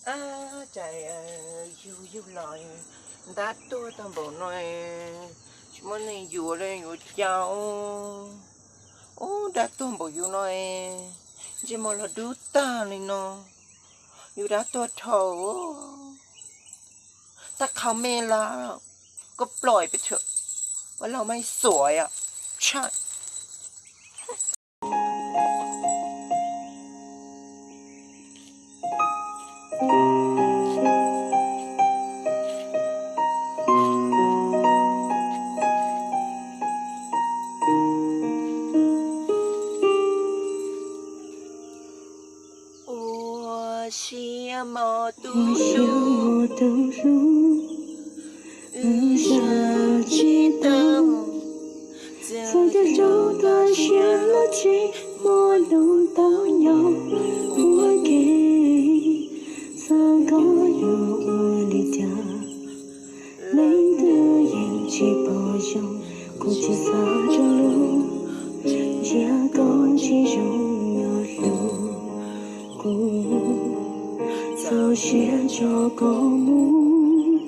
Ab, cas yug yug los ntab tuag tag npaum no, tsis muaj neeg yuav li yuav cas. Ub, dab tuag npaum yus no, ntsej muag los dub tag li no, yus dab tuag dhau. Tab qhov me los koj plob pes tshuam, ua laug mas xuam os. Tshaj. Ua siab mos tus hlub, wb sawv tsis tau, txog caij ntsug tag siab lub tsev, muaj hnub tau nyob ua ke. Xav koj yuav ua li cas, leej twg yeej tsis pom zoo, kuv tsis xav tso lub ntsiab koj tsis zoo nyob hlub kuv. Txaus siab tso koj mus,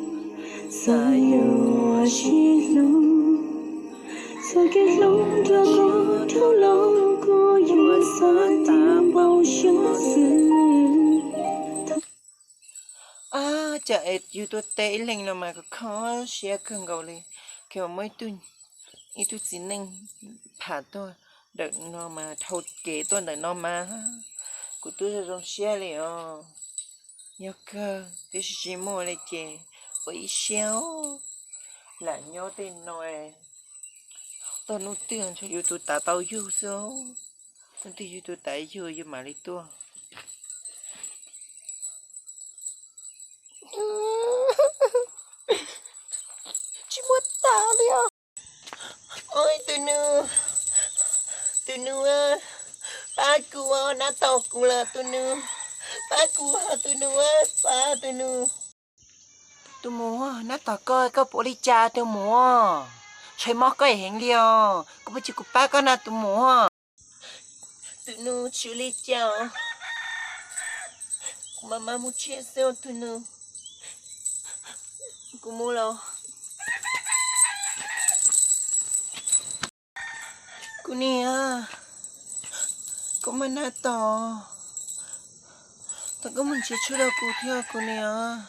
xav yuav sib hlub, txoj kev hlub nrog koj dhau los, kuv yuav xav tau npaum xyoo xwb. Ab, cas es yug tuaj teb ib leeg no mas kuv kho siab kawg nkaus li. Kuv muaj ib tug txiv neej tham tuaj ntawm no mas, dhau kev tuaj ntawm no mas, kuv twb zoo zoo siab li os. Yog kawg tiam sis tsis muaj li ces ua ib siab os. Lam nyob tej no, txog hnub twg ntshe yus tus tav tau yug xwb. Hnub twg yus tus tav yug yus mam li tuaj. Tsis muaj tav li os. Oj, tus nus, tus nus, pab kuv, nab tom kuv lawm tus nus, pab kuv, tus nus, pab tus nus. Tus muam, nab tom koj, koj puas ua li cas tus muam? Ntshai mob koj heev li os, koj puas tsis kuv pab koj na tus muam? Tus nus, tsis ua li cas, kuv mam mam mus tsev xwb tus nus, kuv mus los. Kuv niam, koj maj nab tom, thov koj mus nrhiav tshuaj rau kuv thiab kuv niam.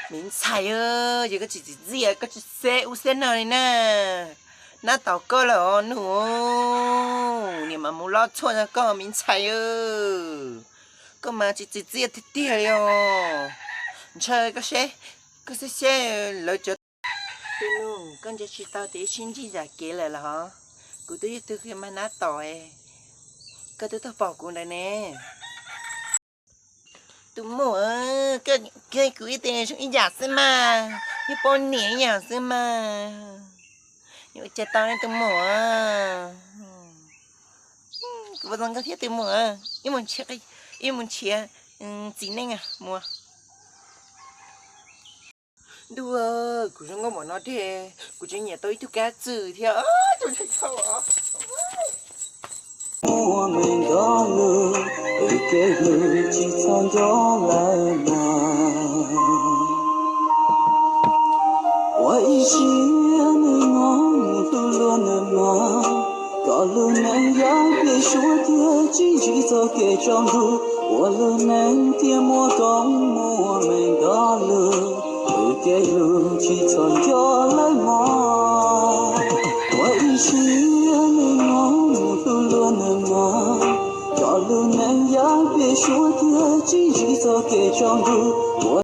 Me ntxhais, yog koj tsis txiv txiaj koj tsis xeb ub xeb no li na, nab tom koj lawm os nus, niam mam mus lov tshuaj rau koj me ntxhais. Koj mas tsis txiv txiaj tiag tiag li os. Ntshe koj seb, koj xeb xeb lawv cov, tus nus, koj ntsia tsis tau tias ib sib ntsib yam kev lawm los? Kuv twb yog tus mag nab tom, koj twb tau pom kuv ntawd ne. Tus muam, koj kuv ib tug zoo ib yam xwb mas, yog poj niam ib yam xwb mas. Yuav ua cas tau ne tus muam. Kuv puas zoo nkauj thiab tus muam, ib mus nrhiav, ib mus nrhiav txiv neej mus. Ntuj, kuv zoo nkauj npaum no thiab, kuv tseem nyiam tau ib tug kab txwm thiab. Muaj me nto lus, kev hlub tsis txhob nco lawm mas. Ua ib siab nws mob mus hlub luag nws mas, kom lub neej yaj pem suab thiab tsis ntsib txoj kev tsaus ntuj, ua lub neej thiaj muaj koob. Muaj me nto lus, kev hlub tsis txhob nco lawm mog. Ua ib siab nws mob mus hlub luag nws mas, kom lub neej yaj pem suab thiab tsis ntsib txoj kev tsaus ntuj, ua